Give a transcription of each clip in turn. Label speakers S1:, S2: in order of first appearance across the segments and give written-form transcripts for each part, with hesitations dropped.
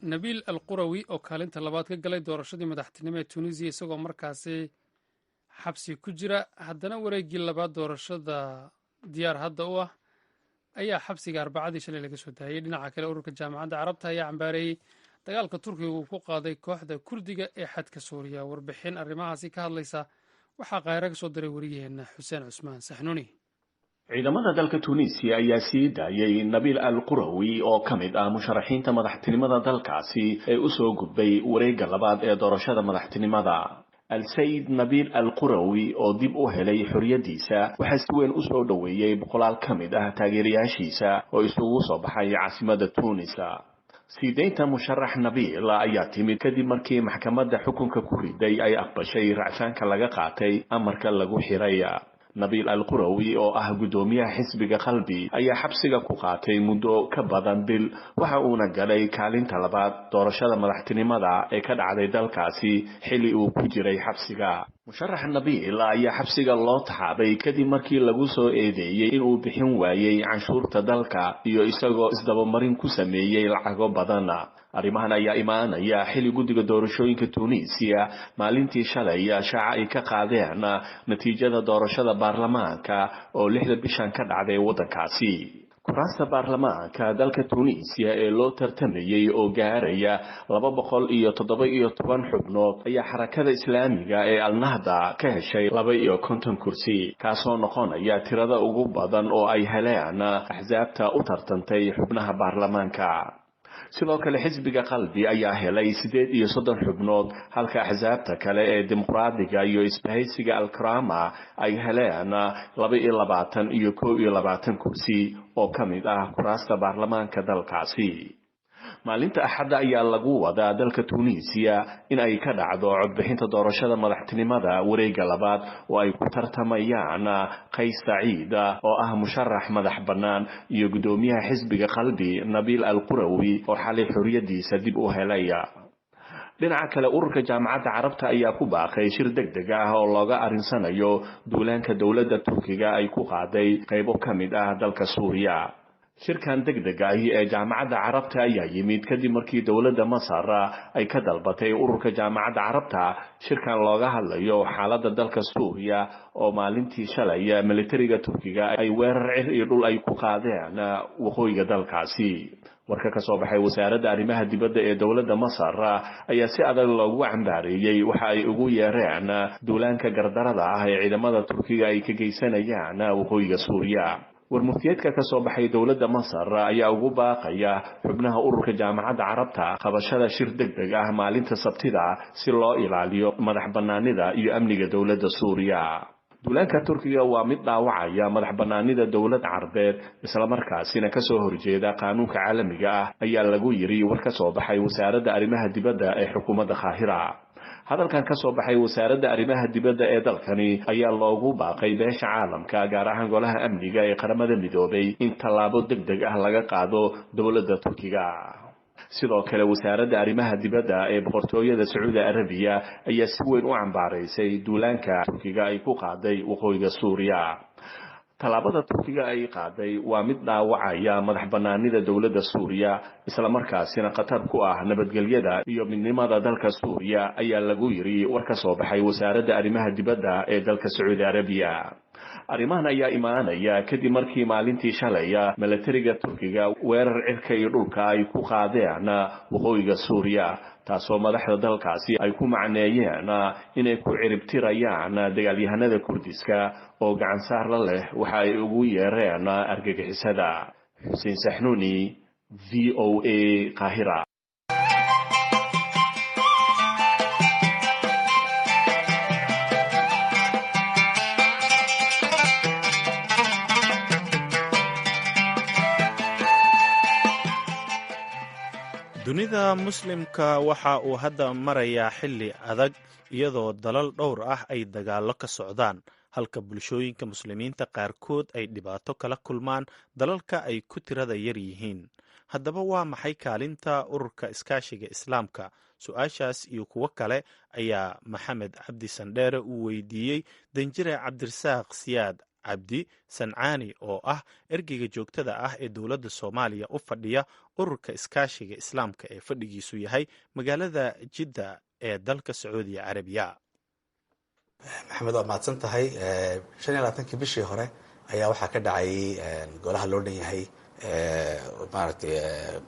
S1: Nabiil Al Qurawi oo kaalinta labaad ka galay doorashadii madaxtinimo ee Tunisiya isagoo markaasi xabsi ku jira, haddana wareeggii labaad doorashada diyaar hadda u ah, ayaa xabsiga Arbacadii shalay laga soo daayay. Dhinaca kale, ururka Jaamacadda Carabta ayaa cambaareeyey dagaalka Turkiga uu ku qaaday kooxda Kurdiga ee xadka Suuriya. Warbixin arrimahaasi ka hadlaysa waxaa Qaahiro ka soo diray wariyaheena Xuseen Cusmaan Saxnuuni.
S2: Ciidamada dalka Tunisiya ayaa sii daayay Nabiil Al Qurawi oo ka mid ah musharaxiinta madaxtinimada dalkaasi ee usoo gudbay wareegga labaad ee doorashada madaxtinimada. Al-Sayid Nabiil Al Qurawi oo dib u helay xorriyaddiisa waxaa si weyn usoo dhoweeyey boqolaal ka mid ah taageerayaashiisa oo isugu soo baxay caasimada Tuunisa. Sii daynta musharax Nabiil ayaa timid kadib markii maxkamadda xukunka ku riday ay aqbashay racfaanka laga qaatay amarka lagu xiray. Nabiil Al Qurawi oo ah guddoomiyaha xisbiga Qalbi ayaa xabsiga ku qaatay muddo ka badan bil, waxa uuna galay kaalinta labaad doorashada madaxtinimada ee ka dhacday dalkaasi xilli uu ku jiray xabsiga. Musharax Nabiil ayaa xabsiga loo taxaabay kadib markii lagu soo eedeeyey inuu bixin waayey canshuurta dalka iyo isagoo isdabamarin ku sameeyey lacago badan. Arrimahan ayaa imaanaya xilli guddiga doorashooyinka Tunisiya maalintii shalay shaaca ay ka qaadeen natiijada doorashada baarlamaanka oo 6da bishan ka dhacday waddankaasi. Kuraasta baarlamaanka dalka Tunisiya ee loo tartamayey oo gaaraya 217 xubnood ayaa Xarakada Islaamiga ee Alnahda ka heshay 52 kursi, kaasoo noqonaya tirada ugu badan oo ay heleen axsaabta u tartantay xubnaha baarlamaanka. Sidoo kale, xisbiga Qalbi ayaa helay 38 xubnood, halka axsaabta kale ee Dimuqraadiga iyo isbahaysiga Alkarama ay heleen 22 iyo 21 kursi oo ka mid ah kuraasta baarlamaanka dalkaasi. Maalinta Axadda ayaa lagu wadaa dalka Tunisiya in ay ka dhacdo codbixinta doorashada madaxtinimada wareegga labaad oo ay ku tartamayaan Qays Saciid oo ah musharax madax bannaan iyo guddoomiyaha xisbiga Qalbi Nabiil Al Qurawi oo xalay xorriyadiisa dib u helay. Dhinaca kale, ururka Jaamacadda Carabta ayaa ku baaqay shir deg deg ah oo looga arrinsanayo duulaanka dowladda Turkiga ay ku qaaday qaybo ka mid ah dalka Suuriya. Shirkan deg deg ahi ee Jaamacadda Carabta ayaa yimid kadib markii dowladda Masar ay ka dalbatay ururka Jaamacadda Carabta shirkan looga hadlayo xaaladda dalka Suuriya oo maalintii shalay militariga Turkiga ay weerar cir iyo dhul ay ku qaadeen waqooyiga dalkaasi. Warka ka soo baxay wasaaradda arrimaha dibadda ee dowladda Masar ayaa si adag loogu cambaareeyey waxa ay ugu yeereen duulaanka gardarada ah ee ciidamada Turkiga ay ka geysanayaan waqooyiga Suuriya. Warmurtiyeedka ka soo baxay dowladda Masar ayaa ugu baaqaya xubnaha ururka Jaamacadda Carabta qabashada shir deg deg ah maalinta Sabtida si loo ilaaliyo madax bannaanida iyo amniga dowladda Suuriya. Duulaanka Turkiga waa mid dhaawacaya madax bannaanida dowlad carbeed, islamarkaasina kasoo horjeeda qaanuunka caalamiga ah, ayaa lagu yiri war ka soo baxay wasaaradda arrimaha dibadda ee xukuumadda Qaahira. Hadalkan ka soo baxay wasaaradda arrimaha dibadda ee dalkani ayaa loogu baaqay beesha caalamka, gaar ahaan Golaha Amniga ee Qaramada Midoobay, in tallaabo deg deg ah laga qaado dowladda Turkiga. Sidoo kale, wasaaradda arrimaha dibadda ee Boqortooyada Sacuudi Arabiya ayaa si weyn u cambaaraysay duulaanka Turkiga ay ku qaaday waqooyiga Suuriya. Tallaabada Turkiga ay qaaday waa mid dhaawacaya madax bannaanida dowladda Suuriya, islamarkaasina khatar ku ah nabadgelyada iyo midnimada dalka Suuriya, ayaa lagu yiri war ka soo baxay wasaaradda arrimaha dibadda ee dalka Sacuudi Arabiya. Arrimahan ayaa imaanaya kadib markii maalintii shalaya milatariga Turkiga weerar cirka iyo dhulka ay ku qaadeen waqooyiga Suuriya, taasoo madaxda dalkaasi ay ku macneeyeen inay ku ciribtirayaan dagaalyahanada Kurdiska oo gacansaar la leh waxa ay ugu yeereen argagixisada. Xuseen Saxnuuni, VOA, Qaahira.
S3: Dunida Muslimka waxa uu hadda marayaa xilli adag, iyadoo dalal dhowr ah ay dagaallo ka socdaan, halka bulshooyinka Muslimiinta qaarkood ay dhibaato kala kulmaan dalalka ay ku tirada yar yihiin. Haddaba, waa maxay kaalinta Ururka Iskaashiga Islaamka? Su-aashaas iyo kuwo kale ayaa Maxamed Cabdi Sandheere uu weydiiyey danjire Cabdirasaaq Siyaad Cabdi Sancaani oo ah ergeyga joogtada ah ee dowladda Soomaaliya u fadhiya Ururka Iskaashiga Islaamka ee fadhigiisu yahay magaalada Jidda ee dalka Sacuudiya Carabiya.
S4: Maxamed, waa mahadsan tahay. 25-kii bishii hore ayaa waxaa ka dhacay golaha loo dhan yahay, maaragtay,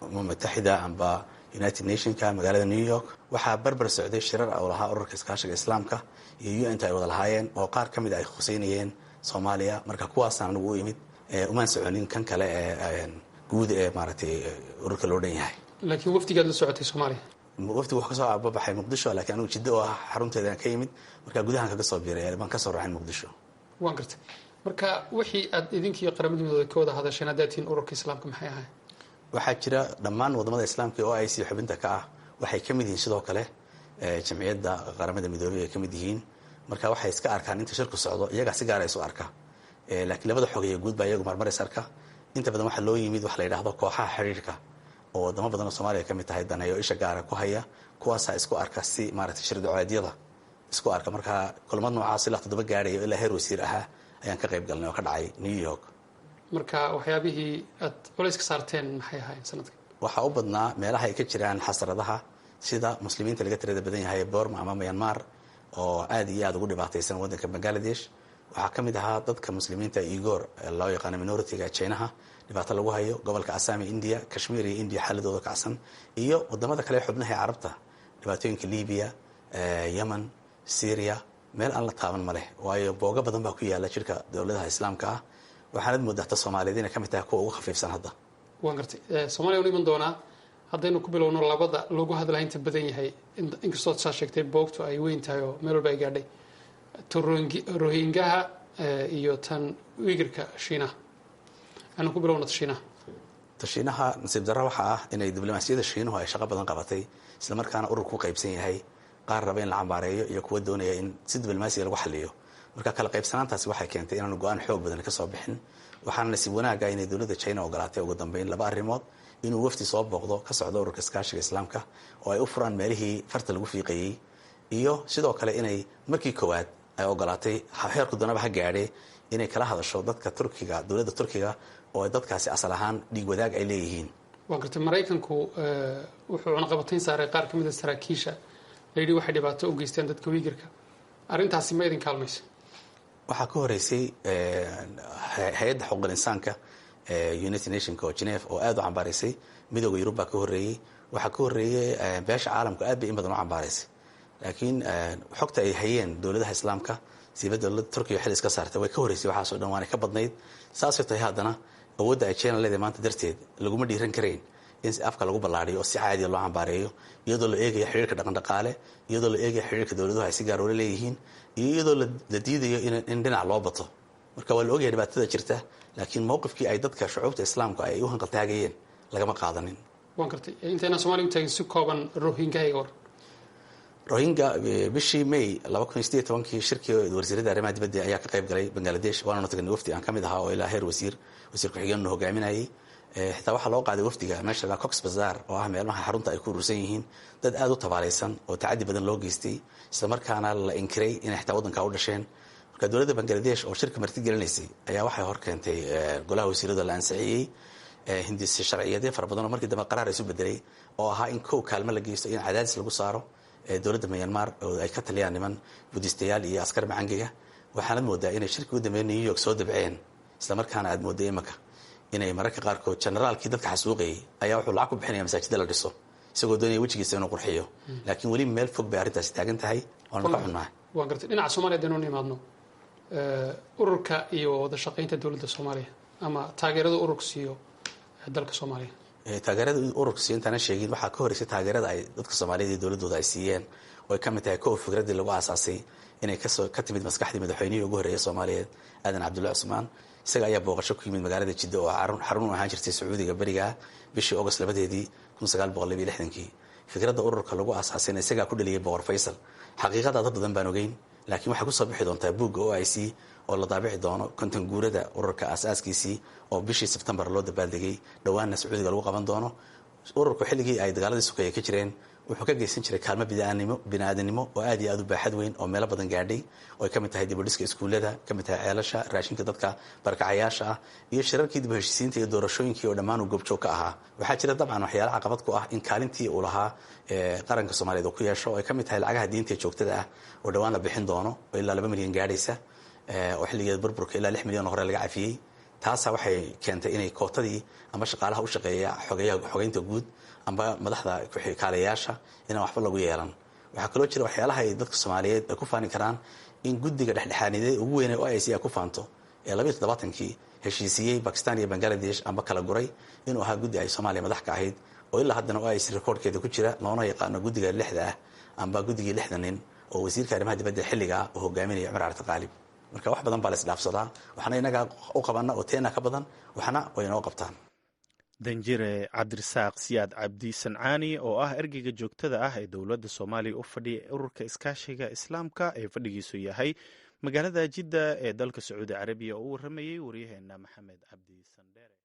S4: Umam Mutaxida amba United Nationka, magaalada New York. Waxaa barbar socday shirar oo lahaa Ururka Iskaashiga Islaamka iyo UN ta ay wada lahaayeen, oo qaar ka mid a ay khuseynayeen Soomaaliya. Marka kuwaasaan anigu u imid, umaan soconin kan kale ee guud ee, maaragtay, ururka loo dhan yahay.
S1: Laakiin wafdigaad la socotay Soomaaliya?
S4: Wafdigu wuxuu kasoo ababaxay Muqdisho, lakiin anigu Jiddo oo ah xarunteeda aan ka yimid. Marka gudahan kaga soo biiray, baan kasoo raacin Muqdisho.
S1: Waan gartay. Marka wixii aad idinkii Qaramada Midooda ka wada hadasheen haddaad tihiin Ururka Islaamka maxay ahayn?
S4: Waxaa jira dhammaan wadamada Islaamka ee OIC xubinta ka ah waxay ka mid yihiin sidoo kale Jamciyadda Qaramada Midoobey ay ka mid yihiin. Marka waxay iska arkaan inta shirku socdo, iyagaa si gaara isu arka, laakiin labada xogeeye guud baa iyagu marmar is arka. Inta badan waxaa loo yimid wax la yidhaahdo kooxaha xiriirka, oo wadamo badan oo Soomaaliya ka mid tahay daneeyo, isha gaara ku haya. Kuwaasaa isku arka si, maaragtay, shirdacoeedyada isku arka. Marka kulmad noocaas ilaa 7 gaadhayo, ilaa heer wasiir ahaa, ayaan ka qayb galnay oo ka dhacay New York.
S1: Marka waxyaabihii aad culays ka saarteen maxay ahaayeen sanadkan?
S4: Waxaa u badnaa meelaha ay ka jiraan xasradaha, sida Muslimiinta laga tirada badan yahay Borma ama Myanmar, oo aad iyo aad ugu dhibaataysan waddanka Bangaladesh. Waxaa ka mid ahaa dadka Muslimiinta Igor loo yaqaano, minority-ga Chinaha, dhibaato lagu hayo gobolka Assam, India, Kashmir iyo India xaaladooda kacsan, iyo wadamada kale xubnaha ee Carabta, dhibaatooyinka Libiya, Yemen, Syria. Meel aan la taaban ma leh, waayo boogo badan baa ku yaala jirka dowladaha Islaamka ah. Waxaanad moodaa ta Soomaaliyeed inay ka mid tahay kuwa ugu khafiifsan hadda.
S1: Waan gartay. Soomaaliya anu iman doonaa. Haddaynu ku bilowno labada loogu hadlaha inta badan yahay, inkastoo saa sheegtay boogtu ay weyn tahay oo meel walba ay gaadhay, ta Rohingaha iyo tan Wigirka Shiinaha, aanu ku bilowno ta Shiinaha.
S4: Ta Shiinaha, nasiib darro waxaa ah inay diblomaasiyadda Shiinuhu ay shaqo badan qabatay, islamarkaana urur ku qaybsan yahay, qaar raba in la cambaareeyo iyo kuwa doonaya in si diblomaasiya lagu xaliyo. Marka kala qaybsanaantaasi waxay keentay inaanu go-aan xoog badan ka soo bixin. Waxaana nasiib wanaaga inay dowladda China ogolaatay ugu dambeyn laba arrimood: inuu wafdi soo booqdo ka socdo Ururka Iskaashiga Islaamka oo ay u furaan meelihii farta lagu fiiqayey, iyo sidoo kale inay markii koowaad ay ogolaatay, heerku doonaba ha gaadhe, inay kala hadasho dadka Turkiga, dowladda Turkiga, oo dadkaasi asal ahaan dhiig wadaag ay leeyihiin.
S1: Waan gartay. Maraykanku wuxuu cunaqabatayn saaray qaar ka mid a saraakiisha la yidhi waxay dhibaato u geysteen dadka Wiigirka. Arrintaasi ma idin kaalmayso?
S4: Waxaa ka horeysay hay-adda xuquuqul insaanka United Nationka oo Geneve oo aada u cambaaraysay. Midooda Yurub baa ka horreeyey. Waxaa ka horreeyey beesha caalamka, aad bay in badan u cambaaraysay. Laakiin xogta ay hayeen dowladaha Islaamka, siiba dowladda Turkiga xil iska saartay, way ka horreysay waxaasoo dhan, waanay ka badnayd. Saasay tahay, haddana awoodda ay China leedahay maanta darteed laguma dhiiran karayn in afka lagu ballaariyo oo si caadiya loo cambaareeyo, iyadoo la eegayo xiriirka dhaqandhaqaale, iyadoo la eegayo xiriirka dowladuhu ay si gaar ula leeyihiin, iyo iyadoo la diidayo in dhinac loo bato. Marka waa la ogyahay dhibaatada jirta, laakiin mowqifkii ay dadka shucuubta Islaamku ay u hanqaltaagayeen lagama qaadanin.
S1: Waan gartay. Intaynaan Somalia u taagin, si kooban Rohingya iga war.
S4: Rohingya, bishii May 2018-kii shirkii wasiirada arrimaha dibadda ayaa ka qayb galay Bangladesh, waananu tagnay wafdi aan ka mid ahaa oo ilaa heer wasiir, wasiir ku-xigeennu hogaaminayay. Xitaa waxaa loo qaaday wafdiga meesha la Cox Bazar, oo ah meelmaha xarunta ay ku urursan yihiin dad aada u tabaalaysan oo tacadi badan loo geystay, isla markaana la inkiray inay xitaa waddanka u dhasheen. Marka dowladda Bangladesh oo shirka martigelinaysay ayaa waxay hor keentay golaha wasiirada, la ansixiyey hindise sharciyeedyo fara badan oo markii dambe qaraar isu bedelay, oo ahaa in kow kaalmo la geysto, in cadaadis lagu saaro dowladda Myanmar oo ay ka taliyaan niman Budistayaal iyo askar macangiga. Waxaanad moodaa inay shirkii u dambeeyay New York soo dabceen, isla markaana aad mooday imaka inay mararka qaarkood generaalkii dadka xasuuqayay ayaa wuxuu lacag ku bixinaya masaajida la dhiso, isagoo doonaya wejigiisa inuu qurxiyo. Laakiin weli meel fog bay arrintaasi taagan tahay, waanu ka xunnahay.
S1: Waan gartay. Dhinaca Soomaliya hadaynu nimaadno, ururka iyo wada shaqaynta dowladda Soomaaliya ama taageerada ururka siiyo dalka Soomaaliya.
S4: Taageerada ururka siiyo intaana sheegin, waxaa ka horreysay taageerada ay dadka Soomaaliyeed iyo dowladdooda ay siiyeen, oo ay ka mid tahay kow fikraddii lagu aasaasay inay kasoo ka timid maskaxdii madaxweynihii ugu horreeyay Soomaaliyeed, Aadan Cabdulla Cusmaan. Isaga ayaa booqasho ku yimid magaalada Jidda, oo xarun u ahaan jirtay Sacuudiga berigaa, bishii August 2-deedii 1962-kii. Fikradda ururka lagu aasaasayna isagaa ku dhaliyay Boqor Faysal. Xaqiiqada dad badan baan ogeyn, laakiin waxay kusoo bixi doontaa buugga OIC oo la daabici doono 50 guurada ururka aasaaskiisii, oo bishii Sebtembar loo dabaaldegay, dhowaanna Sacuudiga lagu qaban doono. Ururku xilligii ay dagaaladii sukeeye ka jireen wuxuu ka geysan jiray kaalmo biniaadanimo oo aad iyo aad u baaxad weyn oo meelo badan gaadhay, oo ay ka mid tahay dibudhiska iskuullada, ka mid tahay ceelasha, raashinka dadka barakacayaasha ah, iyo shirarkii dib u heshiisiinta iyo doorashooyinkii oo dhammaan uu goobjoog ka ahaa. Waxaa jira dabcan waxyaala caqabad ku ah in kaalintii uu lahaa qaranka Soomaaliyeed uu ku yeesho, oo ay ka mid tahay lacagaha diinta ee joogtada ah oo dhowaan la bixin doono oo ilaa 2 milyan gaadhaysa, oo xilligeeda burburka ilaa 6 milyan oo hore laga cafiyey. Taasaa waxay keentay inay kootadii amba shaqaalaha u shaqeeya xogeyaha, xogeynta guud amba madaxda kaalayaasha inaan waxba lagu yeelan. Waxaa kaloo jira waxyaalaha ay dadka Soomaaliyeed ay ku faani karaan in guddiga dhexdhexaanideed ugu weyn ee OIC ay ku faanto ee 72-kii heshiisiyey Bakistan iyo Bangaladesh amba kala guray inuu ahaa guddi ay Soomaaliya madax ka ahayd, oo ilaa haddana OIC recordkeeda ku jira, loona yaqaano guddiga lixda ah amba guddigii 60 nin oo wasiirka arrimaha dibadda xilligaa uu hogaaminaya, Cumar Carte Qaalib. Marka wax badan baa la isdhaafsadaa, waxna inagaa u qabana oo teena ka badan, waxna way inoo qabtaan.
S3: Danjire Cabdirasaaq Siyaad Cabdi Sancaani oo ah ergeyga joogtada ah ee dowladda Soomaaliya u fadhiya Ururka Iskaashiga Islaamka ee fadhigiisu yahay magaalada Jidda ee dalka Sacuudi Carabiya, oo u waramayey waryaheena Maxamed Cabdi Sandheere.